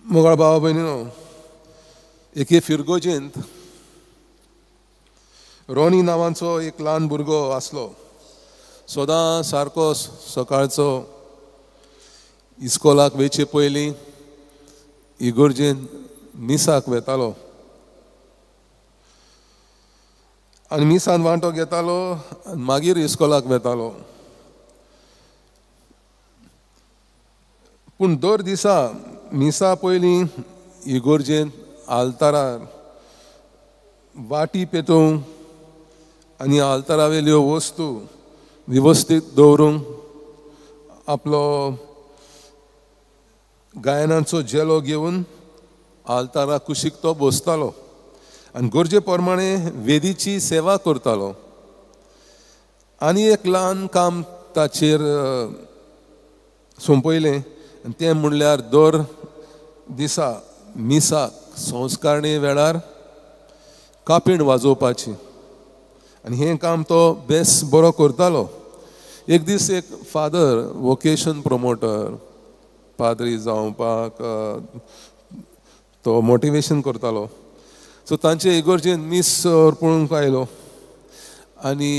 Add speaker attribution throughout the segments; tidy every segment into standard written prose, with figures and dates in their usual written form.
Speaker 1: मोगाळ भावा भयणीनो, एके फिरगोजेंत रोनी नांवाचो एक ल्हान भुरगो आसलो. सदां सारको सकाळचो इस्कोलाक वयचे पयलीं इगोर्जेंत मिसाक वेतालो आनी मिसान वांटो घेतालो आनी मागीर इस्कोलाक वेतालो. पूण दर दिसा मिसा पयलीं इगोर्जेंत आल्तारार वाटी पेटोवंक आनी आल्तारावेल्यो वस्तू वेवस्थीत दवरूंक आपलो गायनाचो जेलो घेवन आल्तारा कुशीक तो बसतालो आनी गरजे प्रमाणे वेदीची सेवा करतालो. आनी एक ल्हान काम ताचेर सोंपयलें आनी तें म्हणल्यार दर दिसा मिसाक संस्कारणे वेळार कापीण वाजोवपाची, आनी हें काम तो बेस बरो करतालो. एक दीस एक फादर वोकेशन प्रमोटर पाद्री जावपाक तो मोटिवेशन करतालो. सो तांचे इगोर्जेन मीस पळोवंक आयलो आनी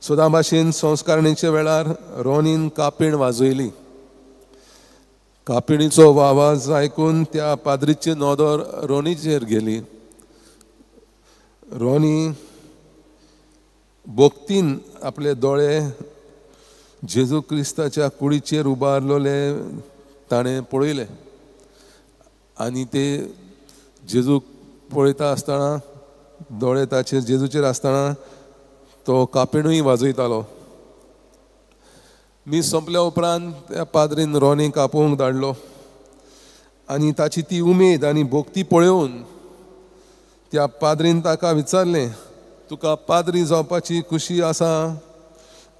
Speaker 1: सदां भाशेन संस्कारणेच्या वेळार रोनीन कापीण वाजयली. कापिणीचो आवाज आयकून त्या पाद्रीची नदर रोनीचेर गेली. रोनी भक्तीन आपले दोळे जेजू क्रिस्ताच्या कुडीचेर उबारलेले ताणें पळयले आनी ते जेजूक पळयता आसतना दोळे ताचेर जेजूचेर आसतना तो कापिणूय वाजयतालो. मीस सोंपल्या उपरांत त्या पाद्रीन रोनीक आपोवंक धाडलो आनी ताची ती उमेद आनी भक्ती पळोवन त्या पाद्रीन ताका विचारलें, तुका पाद्री जावपाची खुशी आसा?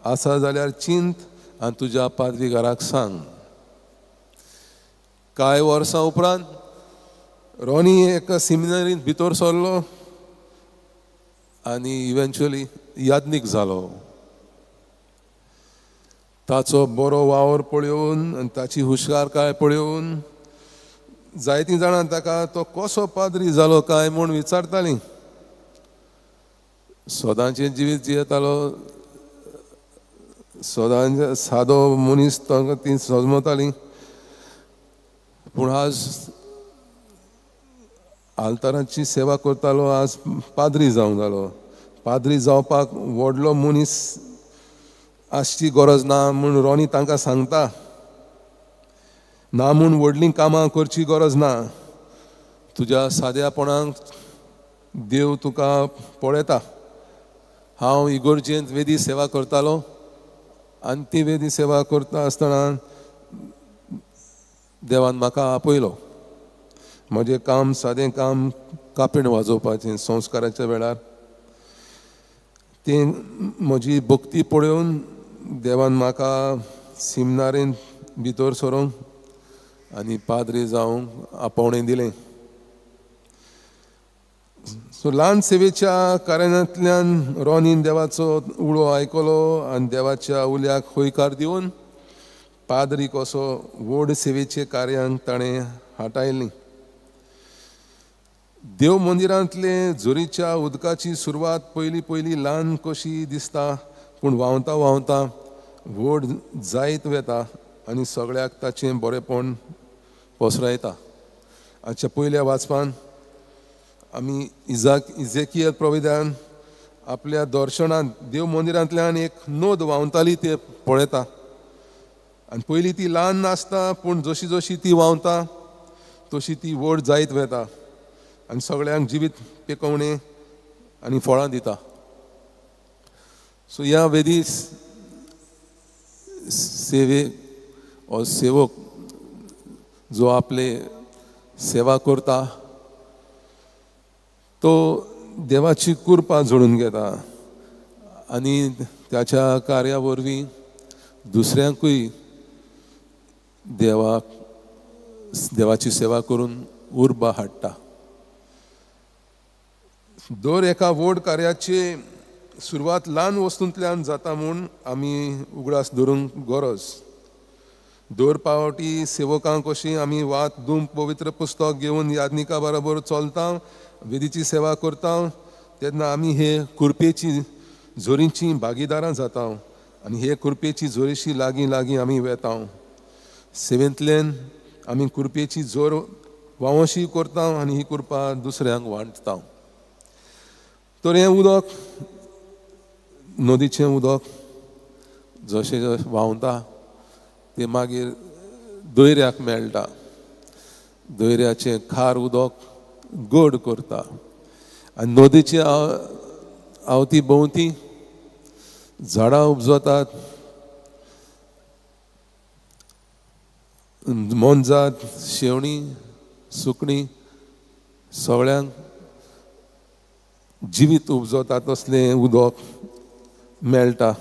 Speaker 1: आसा जाल्यार चिंत आनी तुज्या पाद्री घराक सांग. कांय वर्सां उपरांत रोनी एका सिमिनरींत भितर सरलो आनी इवेंच्युअली याज्ञीक जालो. ताचो बरो वावर पळोवन आनी ताची हुशारकाय पळोवन जायतीं जाणां ताका तो कसो पाद्री जालो काय म्हूण विचारतालीं. सदांचें जिवीत जियेतालो, सदांचे सादो मनीस तांकां ती सजमतालीं. पूण आज आल्ताराची सेवा करतालो, आज पाद्री जावंक जालो. पाद्री जावपाक व्हडलो मनीस आसची गरज ना म्हूण रोनी तांकां सांगता. ना म्हूण व्हडलीं कामां करची गरज ना, तुज्या साद्यापणाक देव तुका पळयता. हांव इगोर्जेंत वेदी सेवा करतालो आनी ती वेदी सेवा करता आसतना देवान म्हाका आपयलो. म्हजें काम सादें काम कापीण वाजोवपाचें संस्काराच्या वेळार. ती म्हजी भक्ती पळोवन देवान म्हाका सिमनारेंत भितर सरूंक आनी पाद्री जावंक आपोवणें दिलें. सो ल्हान सेवेच्या कारणांतल्यान रोनीन देवाचो उलो आयकलो आनी देवाच्या उल्याक हयकार दिवन पाद्री कसो व्हड सेवेचे कार्यांक ताणें हाटायलीं. देव मंदिरांतले जोरीच्या उदकाची सुरवात पयलीं पयलीं ल्हान कशी दिसता, पूण व्हांवता व्हांवता व्हड जायत वेता आनी सगळ्याक ताचें बरेपण पसरायता. आजच्या पयल्या वाचपान आमी इजेकियल प्रविधान आपल्या दर्शनांत देव मंदिरांतल्यान एक नद व्हांवताली ते पळयता आनी पयलीं ती ल्हान नासता, पूण जशी जशी ती व्हांवता तशी ती व्हड जायत वेता आनी सगळ्यांक जिवीत पिकोवणें आनी फळां दिता. सो ह्या वेदी सेवे ओ सेवक जो आपले सेवा करता तो देवाची कृपा जोडून घेता आनी त्याच्या कार्या वरवीं दुसऱ्यांकूय देवाक देवाची सेवा करून उर्बा हाडटा. दर एका व्हड कार्याची सुरवात ल्हान वस्तूंतल्यान जाता म्हूण आमी उगडास धरूंक गरज. दर पावटी सेवकांक कशी आमी वात दुम पवित्र पुस्तक घेवन यादनिका बरोबर चलता, वेदीची सेवा करता तेन्ना आमी हे कृपेची जोरीची भागीदारां जाता आनी हे कृपेची जोरीशी लागीं लागीं आमी वेता। सेवेंतल्यान आमी कृपेची जोर वावोशी करता आनी ही कृपा दुसऱ्यांक वांटता। तर हें उदक नदीचें उदक जशें जशें व्हांवता तें मागीर दर्याक मेळटा, दर्याचें खार उदक गोड करता आनी नदीचे आवती भोंवती झाडां उपजतात, मोनजात शेवणीं सुकणीं सगळ्यांक जिवीत उपजता तसलें उदक मेळटा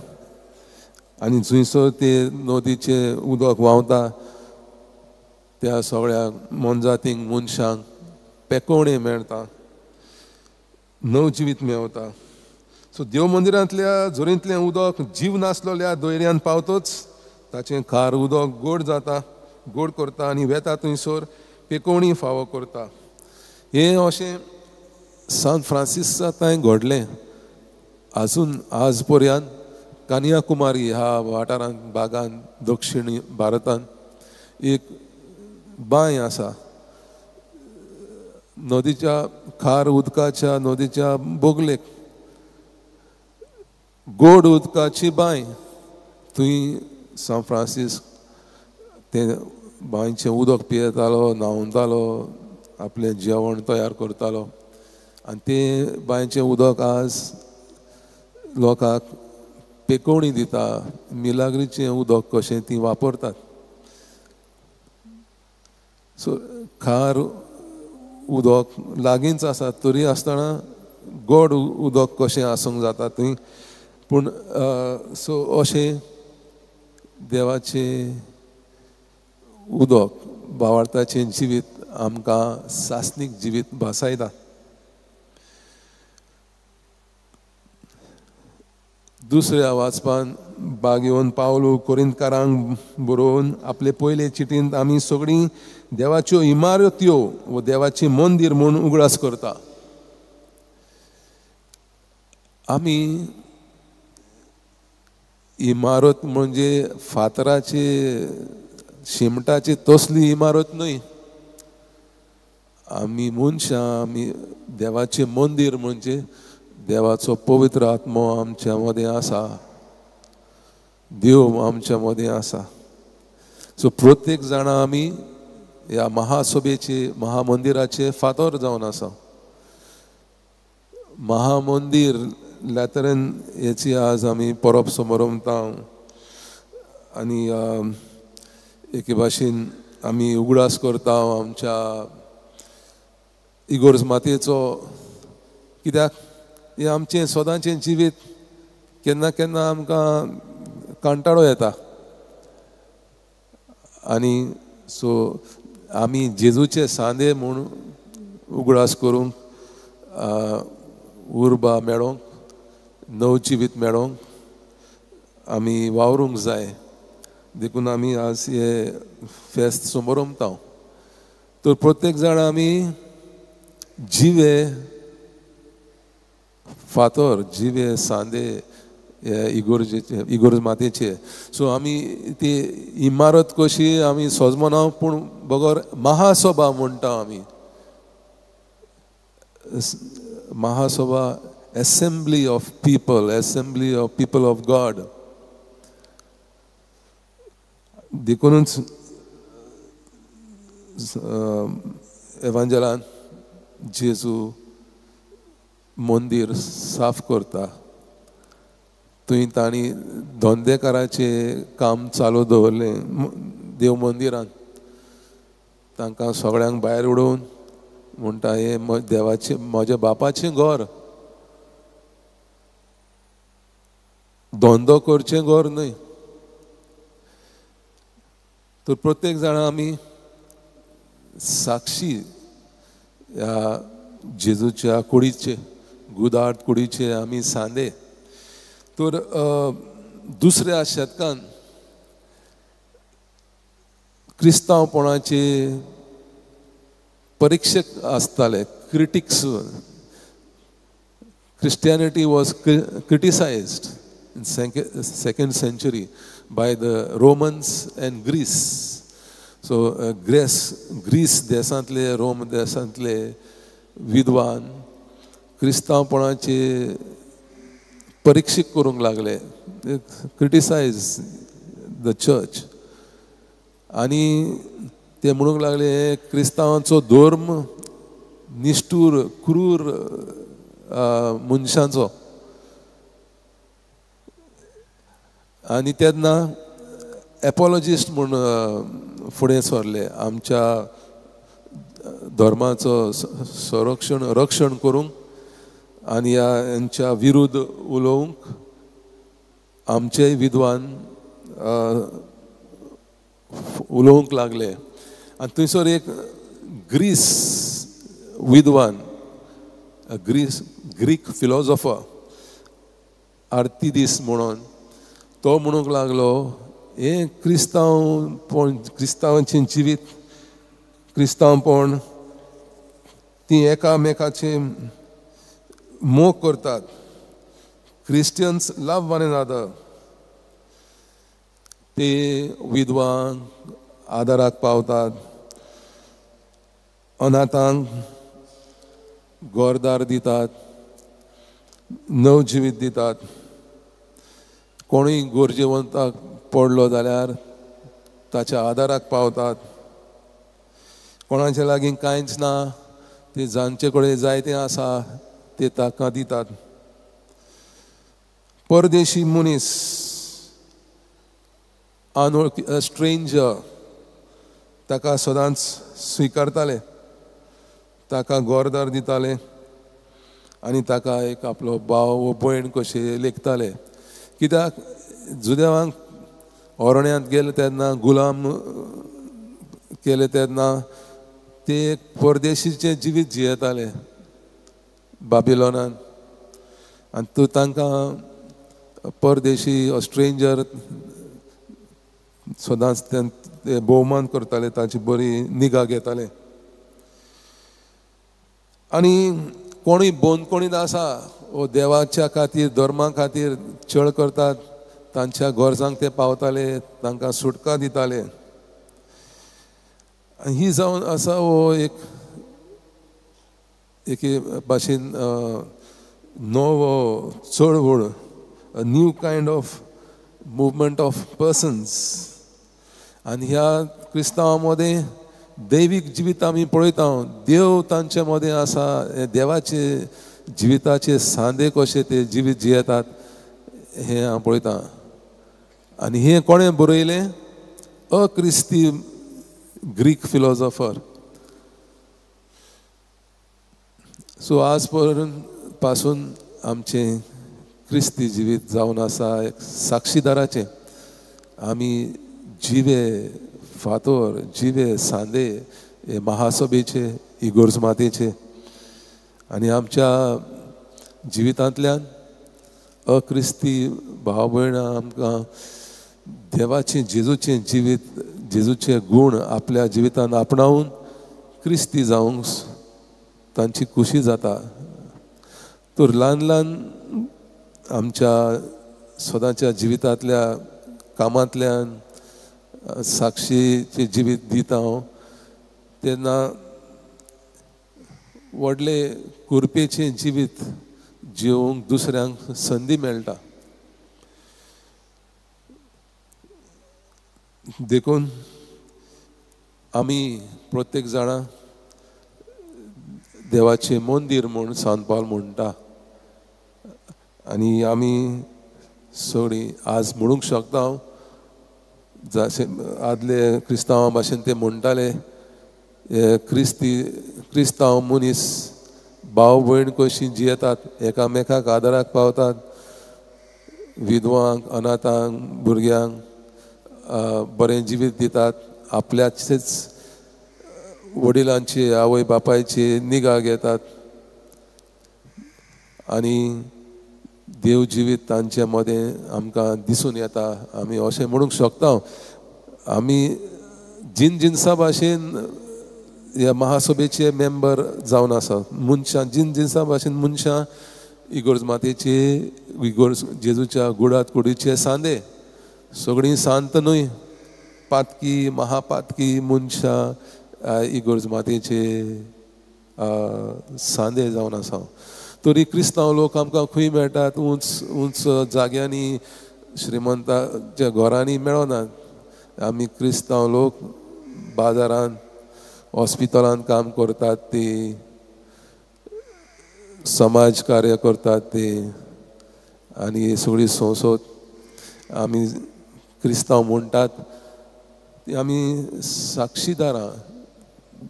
Speaker 1: आनी जंयसर ते नदीचें उदक व्हांवता त्या सगळ्या मोनजातींक मनशांक पेकोवणें मेळटा, नवजिवीत मेवता। सो देव मंदिरांतल्या जोरींतलें उदक जीव नासलेल्या दर्यान पावतच ताचें खार उदक गोड जाता, गोड करता आनी वेता थंयसर पेकोवणी फावो करता। हें अशें सान फ्रांसिसा थंय घडलें। आजून आज पर्यंत कन्याकुमारी ह्या वाठारांत भागान दक्षिण भारतांत एक बांय आसा, नदीच्या खार उदकाच्या नदीच्या बोगलेक गोड उदकाची बांय, थंय सान फ्रांसीस तें बांयचें उदक पियेतालो, न्हांवतालो, आपलें जेवण तयार करतालो आनी तें बांयचें उदक आज लोकांक पेकोवणी दिता, मिलाग्रीचें उदक कशें ती वापरतात। सो खार उदक लागींच आसा तरी आसतना गोड उदक कशें आसूंक जाता थंय, पूण सो अशें देवाचें उदक भावार्थाचें जिवीत आमकां सासणीक जिवीत भासायता। दुसऱ्या वाचपान बागेवन पावलो कोरिंतकारांक बरोवन आपले पयले चिटींत आमी सगळीं देवाच्यो इमारत्यो व देवाचें मंदीर म्हूण उगडास करता। आमी इमारत म्हणजे फातराची शिमटाची तसली इमारत न्हय, आमी मनशां आमी देवाचें मंदीर म्हणजे देवाचो पवित्र आत्मो आमच्या मदें आसा, देव आमच्या मदें आसा। सो प्रत्येक जाणां आमी ह्या महासभेचे महामंदिराचे फातोर जावन आसा। महामंदीर लेतरेन हेची आज आमी परब समरमता आनी एके भाशेन आमी उगडास करता आमच्या इगोर्ज मातयेचो, कित्याक हें आमचें सदांचें जिवीत केन्ना केन्ना आमकां कांटाळो येता आनी सो आमी जेजूचे सांदे म्हूण उगडास करूंक उर्बा मेळोंक नवजिवीत मेळोंक आमी वावरूंक जाय, देखून आमी आज हे फेस्त समरमता। तर प्रत्येक जाण आमी जिवे फातर, जिवे सांदे इगोर्जेचे इगोर्ज मातेचे। सो आमी ती इमारत कशी आमी सोजमना पूण बगर महासभा म्हणटा आमी, महासभा assembly of people, assembly of people of God. देखूनच एवांजेलान जेजू मंदीर साफ करता, थंय तांणी धंदेकाराचें काम चालू दवरलें देव मंदिरान, तांकां सगळ्यांक भायर उडोवन म्हणटा हें देवाचें म्हज्या बापाचें घर, धंदो करचें घर न्हय। तर प्रत्येक जाणां आमी साक्षी ह्या जेजूच्या कुडीचे गुदार्थ कुडीचे आमी सांदे। तर दुसऱ्या शतकान क्रिस्तांवपणाचे परिक्षक आसताले, critics. Christianity was criticised in second century by the Romans and Greece. So Greece देशांतले, रोम देशांतले विद्वान क्रिस्तांवपणाचे परिक्षक करूंक लागले, क्रिटिसायज the church. आनी ते म्हणूंक लागले हे क्रिस्तांवांचो धर्म निश्ठूर, क्रूर मनशांचो. आनी तेन्ना एपोलॉजिस्ट म्हूण फुडें सरले, आमच्या धर्माचो संरक्षण रक्षण करूंक आनी ह्या हेंच्या विरुद्ध उलोवंक आमचेय विद्वान उलोवंक लागले. आनी थंयसर एक ग्रीस विद्वान, ग्रीक फिलॉसॉफर आर्तिदीस म्हणून, तो म्हणूंक लागलो हें क्रिस्तांवपण, क्रिस्तांवांचें जिवीत, क्रिस्तांवपण ती एकामेकाचे मोग करतात. क्रिस्टियन्स लव वन अनदर. ते विद्वांक आदाराक पावतात, अनाथांक गोरदार दितात, नवजिवीत दितात. कोणूय गरजेवंताक पडलो जाल्यार ताच्या आदाराक पावतात. कोणाच्या लागीं कांयच ना, ते जांचे कडेन जायतें आसा ते ताका दितात. परदेशी मनीस, अनवळखी, स्ट्रेंजर, ताका सदांच स्विकारताले, ताका गोरदार दिताले आनी ताका एक आपलो भाव वो भयण कशें लेखताले. कित्याक जुदेवांक ओरण्यांत गेले तेन्ना, गुलाम केले तेन्ना ते एक परदेशीचें जिवीत जियेताले बाबिलोनान. आनी तूं तांकां परदेशी, स्ट्रेंजर सदांच ते भोवमान करताले, ताची बरी निगा घेताले. आनी कोणूय बंदखणींत आसा वो देवाच्या खातीर, धर्मा खातीर छळ करतात, तांच्या गरजांक ते पावताले, तांकां सुटका दिताले. ही जावन आसा हो एक एके भाशेन नवो चळवळ, a new kind of movement of persons. आनी ह्या क्रिस्तांवां मदें दैवीक जिवीत आमी पळयता, देव तांचे मदें आसा, देवाचे जिविताचे सांदे कशे ते जिवीत जियेतात हें हांव पळयतां. आनी हें कोणें बरयलें? अक्रिस्ती ग्रीक फिलॉसॉफर. सो आज पासून आमचें क्रिस्ती जिवीत जावन आसा एक साक्षीदाराचें. आमी जिवे फातोर, जिवे सांदे हे महासभेचे, इगोर्ज मातेचे. आनी आमच्या जिवितांतल्यान अक्रिस्ती भाव भयणां आमकां देवाचें, जेजूचें जिवीत, जेजूचे गूण आपल्या जिवितांत आपणावन क्रिस्ती जावंक तांची खुशी जाता. तर ल्हान ल्हान आमच्या सदांच्या जिवितांतल्या कामांतल्यान साक्षीचें जिवीत दिता हांव तेन्ना व्हडले कुरपेचें जिवीत जिवंक दुसऱ्यांक संदी मेळटा. देखून आमी प्रत्येक जाणां देवाचें मंदीर म्हूण सांत पावल म्हणटा. आनी आमी सगळीं आज म्हणूंक शकता हांव, जशें आदले क्रिस्तांवां भाशेन ते म्हणटाले, क्रिस्तांव मनीस भाव भयण कशीं जियेतात, एकामेकाक आदाराक पावतात, विधवांक, अनाथांक, भुरग्यांक बरें जिवीत दितात, आपल्याचेच वडिलांची, आवय बापायची निगा घेतात आनी देव जिवीत तांचे मदें आमकां दिसून येता. आमी अशें म्हणूंक शकता, आमी जिनजिन्सा भाशेन ह्या महासभेचे मेंबर जावन आसा. मनशां जिनजिन्सा भाशेन मनशां इगोर्ज मातेचे, इगोर्ज जेजूच्या गुडात कुडीचे सांदे. सगळीं सांत न्हय, पातकी महापातकी मनशां इगोर्ज मातेचे सांदे जावन आसा. तरी क्रिस्तांव लोक आमकां खंय मेळटात? उंच उंच जाग्यांनी, श्रीमंताच्या घरांनी मेळनात. आमी क्रिस्तांव लोक बाजारांत, हॉस्पिटलांत काम करतात, ती समाज कार्य करतात ती, आनी सगळी संसद आमी क्रिस्तांव म्हणटात ती आमी साक्षीदारां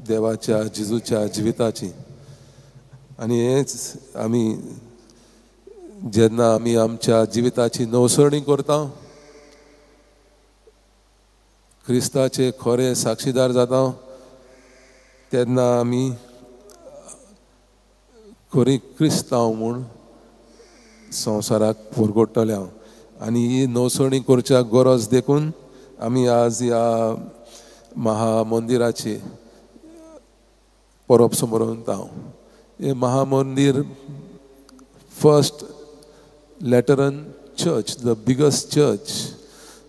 Speaker 1: देवाच्या जेजूच्या जिविताची. आनी हेंच आमी जेन्ना आमी आमच्या जिविताची नवसरणी करता, क्रिस्ताचे खरे साक्षीदार जाता, तेन्ना आमी खरी क्रिस्तांव म्हूण संवसाराक परगट्टले. आनी ही नवसरणी करच्या गरज देखून आमी आज ह्या महामंदिराची परब समरता. हे Mahamandir first Lateran church, the biggest church.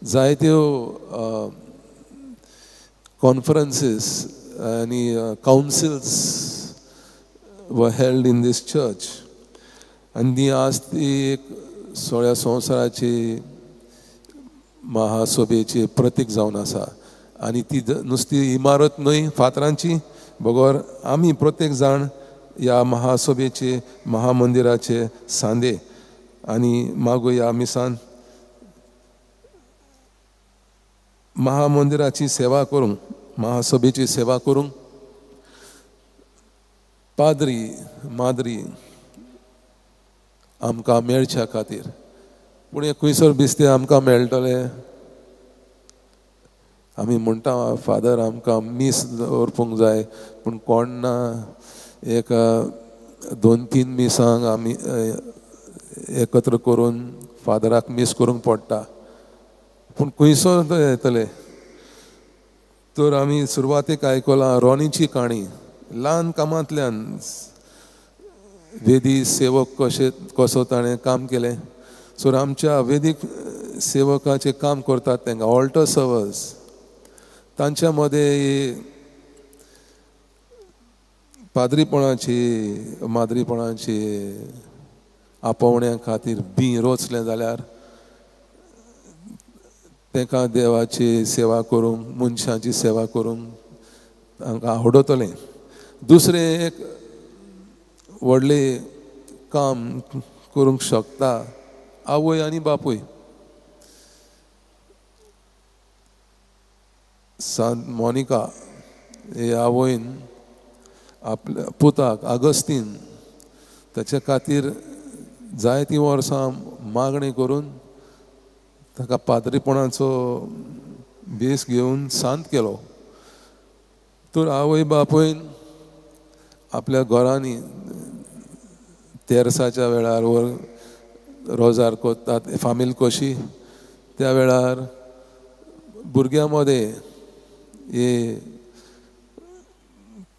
Speaker 1: जायत्यो कॉन्फरन्सीस आनी councils were held in this church. आनी ती आज ती एक सगळ्या संवसाराची महासभेची प्रतीक जावन आसा. आनी ती नुस्ती इमारत न्हय फातरांची, बगर आमी प्रत्येक जाण ह्या महासभेचे महामंदिराचे सांदे. आनी मागूया मिसान महामंदिराची सेवा करूंक, महासभेची सेवा करूंक पाद्री माद्री आमकां मेळच्या खातीर. पूण हें खंयसर बिस्ते आमकां मेळटलें? आमी म्हणटा फादर आमकां मीस दवरपूंक जाय, पूण कोण ना. एक 2-3 मिसांक आमी एकत्र करून फादराक मीस करूंक पडटा, पूण खंयसर येतले? तर आमी सुरवातेक आयकलां रोनीची काणी. ल्हान कामांतल्यान वेदी सेवक कशें कसो ताणें काम केलें. सो आमच्या वेदीक सेवकाचें काम करतात तांकां ऑल्टर सर्वर्स, तांच्या मदें पाद्रीपणाची माद्रीपणाची आपोवण्या खातीर बीं रोचलें जाल्यार तांकां देवाची सेवा करूंक, मनशांची सेवा करूंक तांकां आवडटलें. दुसरें एक व्हडलें काम करूंक शकता आवय आनी बापूय. सांत मोनिका हे आवयन आपल्या पुताक आगस्तीन ताच्या खातीर जायतीं वर्सां मागणी करून ताका पाद्रीपणाचो भेस घेवन सांत केलो. तर आवय बापूयन आपल्या घरांनी तेरसाच्या वेळार वर रोजार करतात फामील कशी, त्या वेळार भुरग्यां मदें हे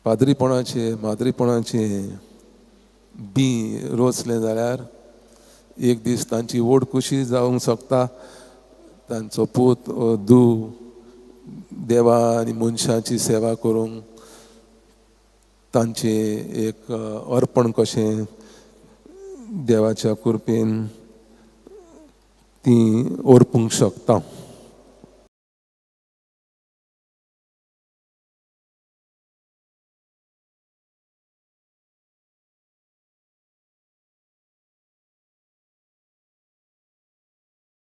Speaker 1: पाद्रीपणाचे माद्रीपणाचे बीं रोचलें जाल्यार एक दीस तांची व्हड खुशी जावंक शकता. तांचो पूत धूव देवा आनी मनशाची सेवा करूंक तांचें एक अर्पण कशें देवाच्या कृपेन ती अर्पूंक शकता.